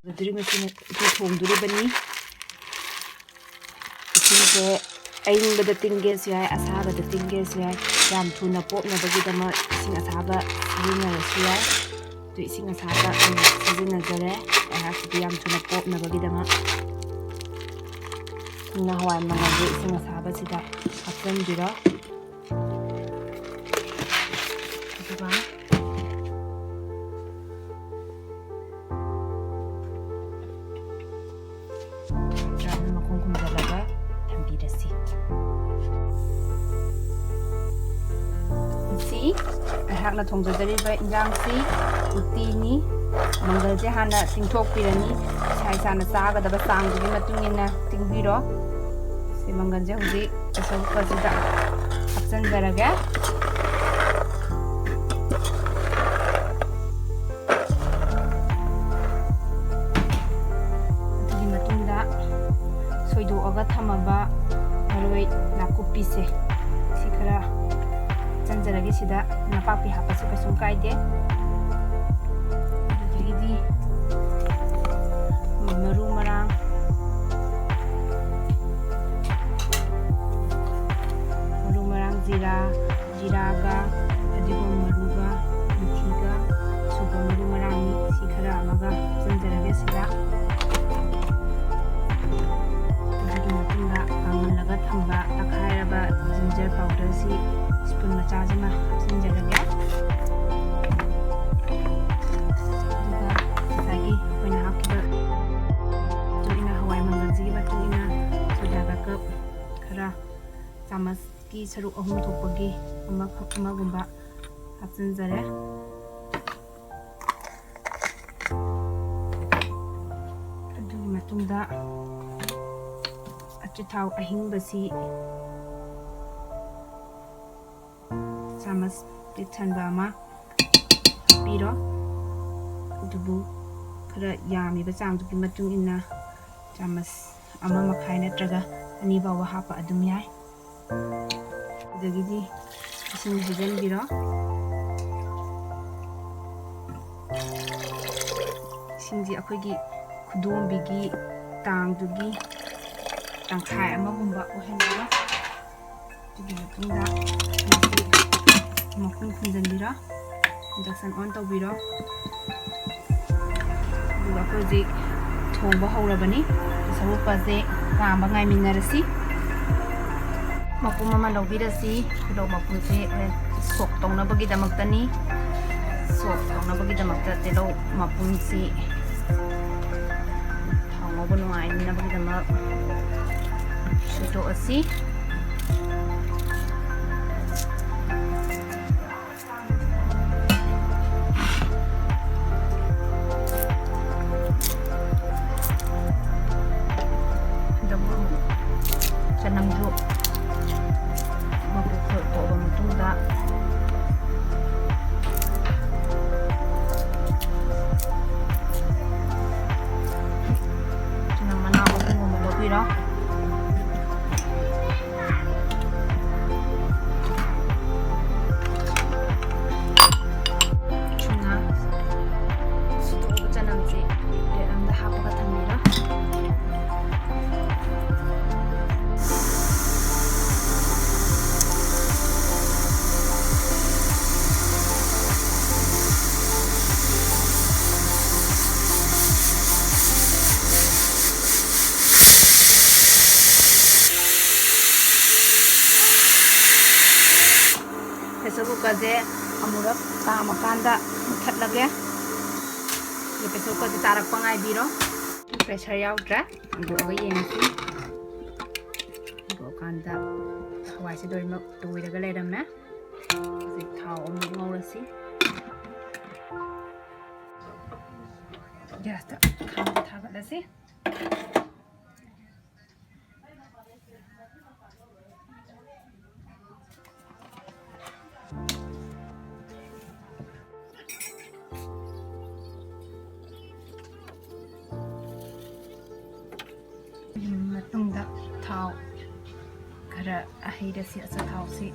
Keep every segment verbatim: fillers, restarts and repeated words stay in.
ꯇꯧꯗꯣꯔꯤꯕꯁꯤꯅ ꯎꯇꯤ ꯊꯣꯡꯗꯣꯔꯤꯕꯅꯤ꯫ ꯏꯁꯤꯡꯁꯦ ꯑꯏꯪꯕꯗ ꯇꯤꯡꯒꯦꯁꯨ ꯌꯥꯏ, ꯑꯁꯥꯕꯗ ꯇꯤꯡꯒꯦꯁꯨ ꯌꯥꯏ꯫ ꯌꯥꯝ ꯊꯨꯅ ꯄꯣꯞꯅꯕꯒꯤꯗꯃꯛ ꯏꯁꯤꯡ ꯑꯁꯥꯕ ꯁꯤꯖꯤꯟꯅꯔꯁꯨ ꯌꯥꯏ꯫ ꯑꯗꯨ ꯏꯁꯤꯡ ꯑꯁꯥꯕ ꯑꯣꯏꯅ ꯁꯤꯖꯤꯟꯅꯖꯔꯦ꯫ ꯑꯩꯍꯥꯛꯁꯤꯗꯤ ꯌꯥꯝ ꯊꯨꯅ ꯄꯣꯞꯅꯕꯒꯤꯗꯃꯛ꯫ ꯊꯨꯝꯅ ꯍꯋꯥꯏ ꯃꯪꯒꯜꯁꯦ ꯏꯁꯤꯡ ꯑꯁꯥꯕꯁꯤꯗ ꯍꯥꯞꯆꯤꯟꯕꯤꯔꯣ꯫ ꯑꯗꯨꯒ ꯃꯈꯣꯡ ꯈꯨꯝꯖꯤꯜꯂꯒ ꯊꯝꯕꯤꯔꯁꯤ꯫ ꯉꯁꯤ ꯑꯩꯍꯥꯛꯅ ꯊꯣꯡꯖꯗꯣꯔꯤꯕ ꯏꯟꯖꯥꯡꯁꯤ ꯎꯇꯤꯅꯤ꯫ ꯃꯪꯒꯜꯁꯦ ꯍꯥꯟꯅ ꯇꯤꯡꯊꯣꯛꯄꯤꯔꯅꯤ꯫ ꯏꯁꯥ ꯏꯁꯥꯅ ꯆꯥꯒꯗꯕ ꯆꯥꯡꯗꯨꯒꯤ ꯃꯇꯨꯡ ꯏꯟꯅ ꯇꯤꯡꯕꯤꯔꯣ꯫ ꯁꯤ ꯃꯪꯒꯜꯁꯦ ꯍꯧꯖꯤꯛ pressure cookerꯁꯤꯗ ꯍꯥꯞꯆꯤꯟꯖꯔꯒꯦ꯫ ꯑꯗꯨꯒꯤ ꯃꯇꯨꯡꯗ ꯁꯣꯏꯗꯣꯛꯑꯒ ꯊꯝꯃꯕ ꯃꯔꯣꯏ ꯅꯥꯀꯨꯞꯄꯤꯁꯦ ꯁꯤ ꯈꯔ ꯍꯥꯞꯆꯤꯟꯖꯔꯒꯦ꯫ ꯁꯤꯗ ꯅꯄꯥꯛꯄꯤ ꯍꯥꯞꯄꯁꯨ ꯀꯩꯁꯨꯝ ꯀꯥꯏꯗꯦ꯫ ꯑꯗꯨꯗꯒꯤꯗꯤ ꯃꯔꯨ ꯃꯔꯥꯡ, ꯃꯔꯨ ꯃꯔꯥꯡ, ꯖꯤꯔꯥ, ꯖꯤꯔꯥꯒ, ꯐꯗꯤꯒꯣꯝ ꯃꯔꯨꯒ, ꯃꯤꯊꯤꯒ, ꯁꯨꯕ ꯃꯔꯨ ꯃꯔꯥꯡꯅꯤ꯫ ꯁꯤ ꯈꯔ ꯑꯃꯒ ꯍꯥꯞꯆꯤꯟꯖꯔꯒꯦ ꯁꯤꯗ꯫ ꯑꯗꯨꯒꯤ ꯃꯇꯨꯡꯗ ꯀꯪꯍꯜꯂꯒ ꯊꯝꯕ ꯇꯛꯈꯥꯏꯔꯕ ginger powderꯁꯤ spoon ꯃꯆꯥꯁꯤꯃ ꯍꯥꯞꯆꯤꯟꯖꯔꯒꯦ꯫ ꯑꯗꯨꯒ ꯉꯁꯥꯏꯒꯤ ꯑꯩꯈꯣꯏꯅ ꯍꯥꯞꯈꯤꯕ ꯃꯇꯨꯡ ꯏꯟꯅ, ꯍꯋꯥꯏ ꯃꯪꯒꯜꯁꯤꯒꯤ ꯃꯇꯨꯡ ꯏꯟꯅ soda ꯕꯥꯏꯒꯞ ꯈꯔ ꯆꯥꯃꯁꯀꯤ ꯁꯔꯨꯛ ꯑꯍꯨꯝ ꯊꯣꯛꯄꯒꯤ ꯑꯃꯈꯛ, ꯑꯃꯒꯨꯝꯕ ꯍꯥꯞꯆꯤꯟꯖꯔꯦ꯫ ꯑꯗꯨꯒꯤ ꯃꯇꯨꯡꯗ ꯑꯆꯥꯊꯥꯎ ꯑꯍꯤꯡꯕꯁꯤ ꯆꯥꯃꯁ ꯄꯤꯛ ꯊꯟꯕ ꯑꯃ ꯍꯥꯞꯄꯤꯔꯣ꯫ ꯑꯗꯨꯕꯨ ꯈꯔ ꯌꯥꯝꯃꯤꯕ ꯆꯥꯡꯗꯨꯒꯤ ꯃꯇꯨꯡ ꯏꯟꯅ ꯆꯥꯃꯁ ꯑꯃ ꯃꯈꯥꯏ ꯅꯠꯇ꯭ꯔꯒ ꯑꯅꯤ ꯐꯥꯎꯕ ꯍꯥꯞꯄ ꯑꯗꯨꯝ ꯌꯥꯏ꯫ ꯑꯗꯒꯤꯗꯤ ꯏꯁꯤꯡ ꯍꯩꯖꯤꯟꯕꯤꯔꯣ꯫ ꯁꯤꯡꯁꯦ ꯑꯩꯈꯣꯏꯒꯤ ꯈꯨꯗꯣꯝꯕꯤꯒꯤ ꯇꯥꯡꯗꯨꯒꯤ ꯇꯪꯈꯥꯏ ꯑꯃꯒꯨꯝꯕ ꯑꯣꯏꯍꯟꯕꯤꯔꯣ꯫ ꯑꯗꯨꯒꯤ ꯃꯇꯨꯡꯗ ꯃꯈꯨꯝ ꯈꯨꯝꯖꯤꯟꯕꯤꯔꯣ꯫ Induction on ꯇꯧꯕꯤꯔꯣ꯫ ꯑꯗꯨꯒ ꯑꯩꯈꯣꯏ ꯍꯧꯖꯤꯛ ꯊꯣꯡꯕ ꯍꯧꯔꯕꯅꯤ꯫ Pressure cookerꯁꯦ ꯀꯥꯝꯕ ꯉꯥꯏꯃꯤꯟꯅꯔꯁꯤ꯫ ꯃꯄꯨꯝ ꯑꯃ ꯂꯧꯕꯤꯔꯁꯤ꯫ ꯇꯤꯜꯍꯧ ꯃꯄꯨꯝꯁꯤ ꯍꯣꯔꯦꯟ ꯁꯣꯛ ꯇꯧꯅꯕꯒꯤꯗꯃꯛꯇꯅꯤ꯫ ꯁꯣꯛ ꯇꯧꯅꯕꯒꯤꯗꯃꯛꯇ ꯇꯤꯜꯍꯧ ꯃꯄꯨꯝꯁꯤ ꯊꯥꯎ ꯉꯧꯕ ꯅꯨꯡꯉꯥꯏꯅꯕꯒꯤꯗꯃꯛ ꯁꯨꯇꯣꯛꯑꯁꯤ꯫ ꯑꯗꯨꯒ ꯆꯅꯝꯁꯨ ꯃꯀꯨ ꯈꯣꯛꯇꯣꯛꯑꯕ ꯃꯇꯨꯡꯗ ꯆꯅꯝ ꯃꯅꯥ ꯃꯄꯨꯝ ꯑꯃ ꯂꯧꯕꯤꯔꯣ꯫ ꯁꯨꯅ ꯁꯨꯗꯣꯛꯑꯕ ꯆꯅꯝꯁꯦ plate ꯑꯃꯗ ꯍꯥꯞꯄꯒ ꯊꯝꯕꯤꯔꯣ꯫ Pressure cookerꯁꯦ ꯑꯃꯨꯔꯛ ꯀꯥꯝꯃꯀꯥꯟꯗ ꯃꯨꯊꯠꯂꯒꯦ꯫ ꯑꯗꯨ pressure cookerꯁꯦ ꯇꯥꯔꯛꯄ ꯉꯥꯏꯕꯤꯔꯣ꯫ Pressure ꯌꯥꯎꯗ꯭ꯔꯦ꯫ ꯍꯥꯡꯗꯣꯛꯑꯒ ꯌꯦꯡꯉꯁꯤ꯫ ꯍꯥꯡꯗꯣꯛꯑꯀꯥꯟꯗ ꯍꯋꯥꯏꯁꯦ ꯂꯣꯏꯅꯃꯛ ꯇꯣꯏꯔꯒ ꯂꯩꯔꯝꯃꯦ꯫ ꯍꯧꯖꯤꯛ ꯊꯥꯎ ꯑꯃꯨꯛ ꯉꯧꯔꯁꯤ꯫ Gasꯇ ꯈꯥꯡꯗ ꯊꯥꯒꯠꯂꯁꯤ꯫ ꯃꯇꯨꯡꯗ ꯊꯥꯎ ꯈꯔ ꯍꯩꯔꯁꯤ꯫ ꯑꯆꯥꯊꯥꯎꯁꯤ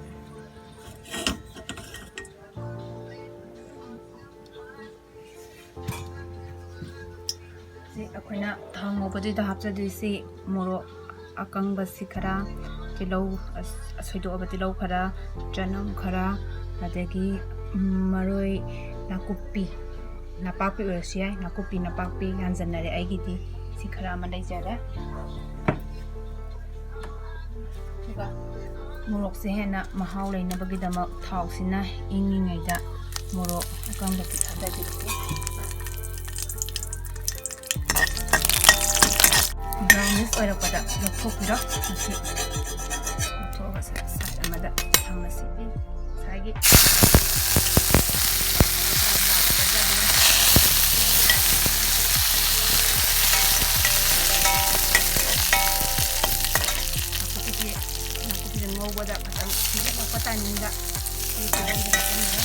ꯁꯤ ꯑꯩꯈꯣꯏꯅ ꯊꯥꯎ ꯉꯧꯕꯗꯨꯗ ꯍꯥꯞꯆꯗꯣꯏꯁꯤ ꯃꯣꯔꯣꯛ ꯑꯀꯪꯕꯁꯤ ꯈꯔ, ꯇꯤꯜꯍꯧ, ꯑꯁ-, ꯁꯣꯏꯗꯣꯛꯑꯕ ꯇꯤꯜꯍꯧ ꯈꯔ, ꯆꯅꯝ ꯈꯔ, ꯑꯗꯒꯤ, ꯎꯝ, ꯃꯔꯣꯏ ꯅꯥꯀꯨꯞꯄꯤ, ꯅꯄꯥꯛꯄꯤ ꯑꯣꯏꯔꯁꯨ ꯌꯥꯏ, ꯅꯥꯀꯨꯞꯄꯤ ꯅꯄꯥꯛꯄꯤ ꯌꯥꯟꯖꯟꯅꯔꯦ ꯑꯩꯒꯤꯗꯤ꯫ ꯁꯤ ꯈꯔ ꯑꯃ ꯂꯩꯖꯔꯦ꯫ ꯑꯗꯨꯒ ꯃꯣꯔꯣꯛꯁꯦ ꯍꯦꯟꯅ ꯃꯍꯥꯎ ꯂꯩꯅꯕꯒꯤꯗꯃꯛ ꯊꯥꯎꯁꯤꯅ ꯏꯪꯉꯤꯉꯩꯗ ꯃꯣꯔꯣꯛ ꯑꯀꯪꯕꯁꯤ ꯊꯥꯗꯕꯤꯔꯛꯀꯦ꯫ ꯕ꯭ꯔꯥꯎꯅꯤꯁ ꯑꯣꯏꯔꯛꯄꯗ ꯂꯧꯊꯣꯛꯄꯤꯔꯣ꯫ ꯃꯁꯤ ꯂꯧꯊꯣꯛꯑꯒ ꯁꯥꯏꯠ ꯑꯃꯗ ꯊꯝꯃꯁꯤ꯫ ꯉꯁꯥꯏꯒꯤ ꯅꯥꯀꯨꯞꯄꯤꯁꯦ, ꯅꯥꯀꯨꯞꯄꯤꯁꯦ ꯉꯧꯕꯗ ꯈꯤꯇꯪ ꯊꯤꯖꯤꯜꯂꯛꯄ ꯇꯥꯏꯃꯤꯡꯗ ꯁꯤ ꯇꯤꯜꯍꯧꯁꯦ ꯍꯥꯞꯆꯤꯟꯕꯤꯔꯣ꯫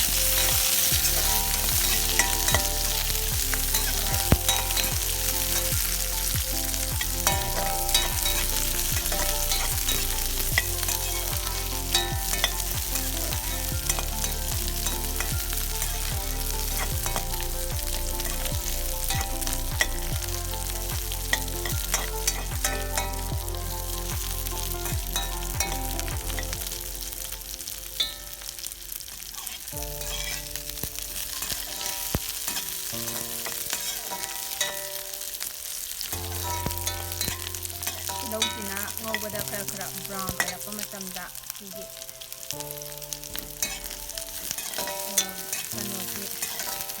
ꯇꯤꯜꯍꯧꯁꯤꯅ ꯉꯧꯕꯗ ꯈꯔ ꯈꯔ ꯕ꯭ꯔꯥꯎꯟ ꯑꯣꯏꯔꯛꯄ ꯃꯇꯝꯗ ꯁꯤꯒꯤ, ꯑ, ꯀꯩꯅꯣꯁꯤ,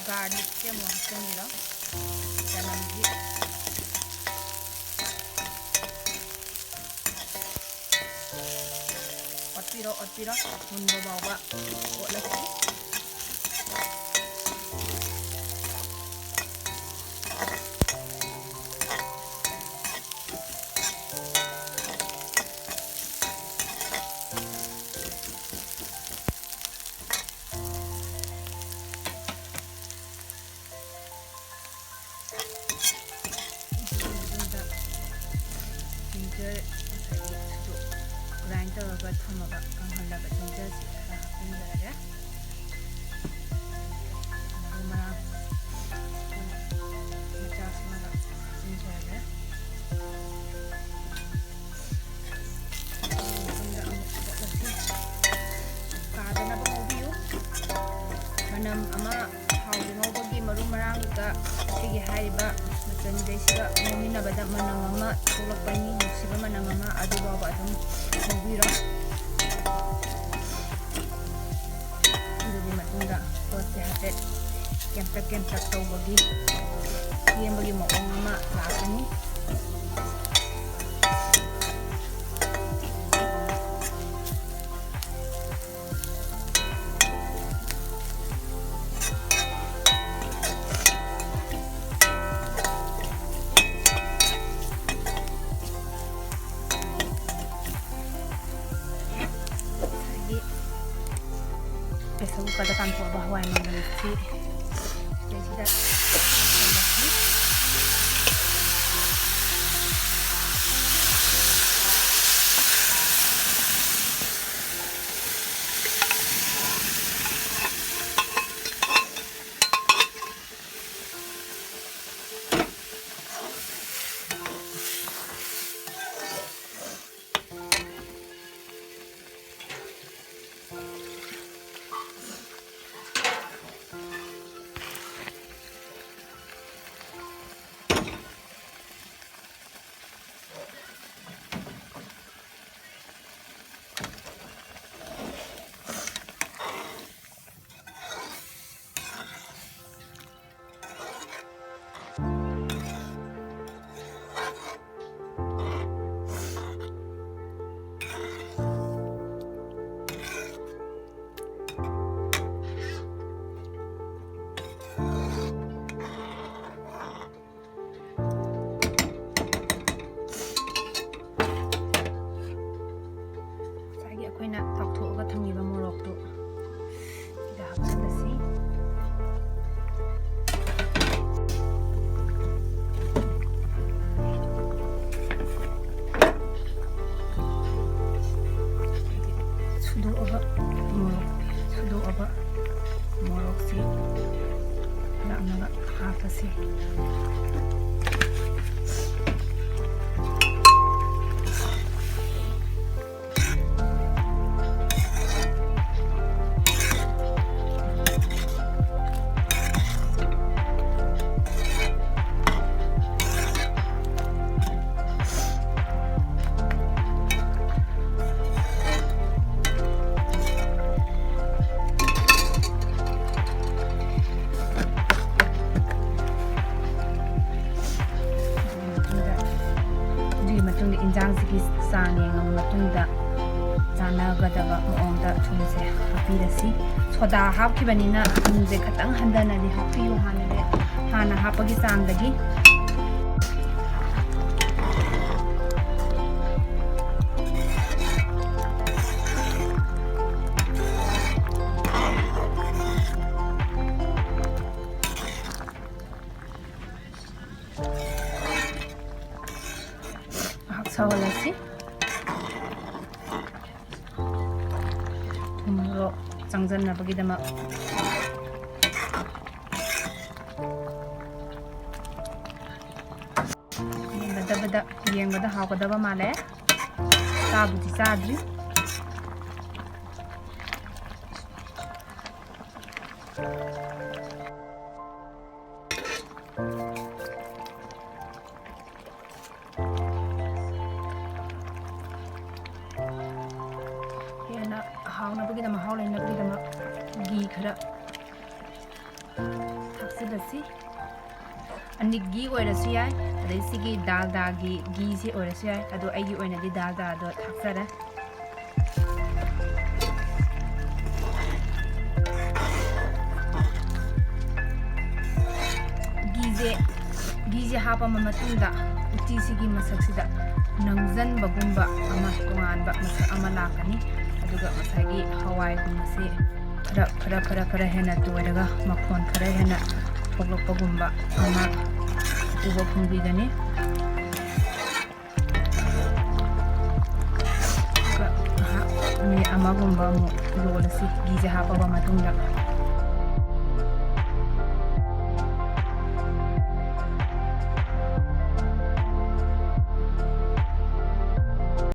ꯒꯥꯔꯂꯤꯛꯁꯦ ꯑꯃꯨꯛ ꯍꯥꯞꯆꯤꯟꯕꯤꯔꯣ꯫ ꯆꯅꯝꯁꯤ ꯑꯣꯠꯄꯤꯔꯣ, ꯑꯣꯠꯄꯤꯔꯣ, ꯃꯨꯟꯕ ꯐꯥꯎꯕ ꯑꯣꯠꯂꯁꯤ꯫ ꯑꯗꯨꯒꯤ ꯃꯇꯨꯡꯗ ꯖꯤꯟꯖꯔ ꯉꯁꯥꯏꯒꯤ ꯁꯨꯗꯣꯛ ꯒ꯭ꯔꯥꯏꯟ ꯇꯧꯔꯒ ꯊꯝꯃꯕ ꯀꯪꯍꯜꯂꯕ ꯖꯤꯟꯖꯔꯁꯤ ꯈꯔ ꯍꯥꯞꯆꯤꯟꯖꯔꯒꯦ꯫ ꯃꯔꯨ ꯃꯔꯥꯡ ꯃꯆꯥ ꯁꯨꯅꯕ ꯉꯧꯃꯤꯟꯅꯕꯗ ꯃꯅꯝ ꯑꯃ ꯊꯣꯛꯂꯛꯄꯅꯤ, ꯅꯨꯡꯁꯤꯕ ꯃꯅꯝ ꯑꯃ, ꯑꯗꯨ ꯐꯥꯎꯕ ꯑꯗꯨꯝ ꯉꯧꯕꯤꯔꯣ꯫ ꯑꯗꯨꯒꯤ ꯃꯇꯨꯡꯗ ꯄꯣꯠꯁꯦ ꯍꯥꯏꯐꯦꯠ ꯀꯦꯝꯇꯛ ꯀꯦꯝꯇꯛ ꯇꯧꯕꯒꯤ ꯀꯦꯝꯕꯒꯤ ꯃꯑꯣꯡ ꯑꯃ ꯂꯥꯛꯀꯅꯤ꯫ ꯉꯁꯥꯏꯒꯤ ꯄ꯭ꯔꯦꯁꯔ ꯀꯨꯀꯔꯗ ꯀꯥꯝꯊꯣꯛꯑꯕ ꯍꯋꯥꯏ ꯃꯪꯒꯜꯁꯤ ꯁꯤꯗꯩꯁꯤꯗ ꯍꯥꯞꯆꯤꯜꯂꯁꯤ꯫ ꯃꯇꯨꯡꯗ ꯏꯟꯖꯥꯡꯁꯤꯒꯤ ꯆꯥꯡ ꯌꯦꯡꯉꯕ ꯃꯇꯨꯡꯗ ꯆꯥꯟꯅꯒꯗꯕ ꯃꯑꯣꯡꯗ ꯊꯨꯝꯁꯦ ꯍꯥꯞꯄꯤꯔꯁꯤ꯫ ꯁꯣꯗꯥ ꯍꯥꯞꯈꯤꯕꯅꯤꯅ ꯊꯨꯝꯁꯦ ꯈꯤꯇꯪ ꯍꯟꯊꯅꯗꯤ ꯍꯥꯞꯄꯤꯌꯨ꯫ ꯍꯥꯟꯅꯗꯤ, ꯍꯥꯟꯅ ꯍꯥꯞꯄꯒꯤ ꯆꯥꯡꯗꯒꯤ꯫ ꯉꯥꯏꯍꯥꯛ ꯁꯧꯍꯜꯂꯁꯤ꯫ ꯊꯨꯝ ꯃꯣꯔꯣꯛ ꯆꯪꯖꯟꯅꯕꯒꯤꯗꯃꯛ꯫ ꯌꯦꯡꯒꯗꯕꯗ, ꯌꯦꯡꯕꯗ ꯍꯥꯎꯒꯗꯕ ꯃꯥꯜꯂꯦ꯫ ꯆꯥꯕꯨꯗꯤ ꯆꯥꯗ꯭ꯔꯤ꯫ ꯍꯦꯟꯅ ꯍꯥꯎꯅꯕꯒꯤꯗꯃꯛ, ꯃꯍꯥꯎ ꯂꯩꯅꯕꯒꯤꯗꯃꯛ ꯘꯤ ꯈꯔ ꯊꯥꯛꯆꯤꯜꯂꯁꯤ꯫ ꯑꯅꯤꯛ ꯘꯤ ꯑꯣꯏꯔꯁꯨ ꯌꯥꯏ, ꯑꯗꯩ ꯁꯤꯒꯤ ꯗꯥꯜꯗꯥꯒꯤ ꯘꯤꯁꯤ ꯑꯣꯏꯔꯁꯨ ꯌꯥꯏ, ꯑꯗꯣ ꯑꯩꯒꯤ ꯑꯣꯏꯅꯗꯤ ꯗꯥꯜꯗꯥꯗꯣ ꯊꯥꯛꯆꯔꯦ꯫ ꯘꯤꯁꯦ, ꯘꯤꯁꯦ ꯍꯥꯞꯄ ꯃꯇꯨꯡꯗ ꯎꯇꯤꯁꯤꯒꯤ ꯃꯁꯛꯁꯤꯗ ꯅꯪꯖꯟꯕꯒꯨꯝꯕ ꯑꯃ, ꯇꯣꯉꯥꯟꯕ ꯃꯁꯛ ꯑꯃ ꯂꯥꯛꯀꯅꯤ꯫ ꯑꯗꯨꯒ ꯉꯁꯥꯏꯒꯤ ꯍꯋꯥꯏꯒꯨꯝꯕꯁꯦ ꯈꯔ, ꯈꯔ, ꯈꯔ, ꯈꯔ ꯍꯦꯟꯅ ꯇꯣꯏꯔꯒ ꯃꯈꯣꯟ ꯈꯔ ꯍꯦꯟꯅ ꯊꯣꯛꯂꯛꯄꯒꯨꯝꯕ ꯑꯃ ꯎꯕ ꯐꯪꯕꯤꯒꯅꯤ꯫ ꯑꯗꯨꯒ ꯉꯥꯏꯍꯥꯛ ꯃꯤꯅꯤꯠ ꯑꯃꯒꯨꯝꯕ ꯑꯃꯨꯛ ꯂꯣꯜꯂꯁꯤ, ꯘꯤꯁꯦ ꯍꯥꯞꯄꯕ ꯃꯇꯨꯡꯗ꯫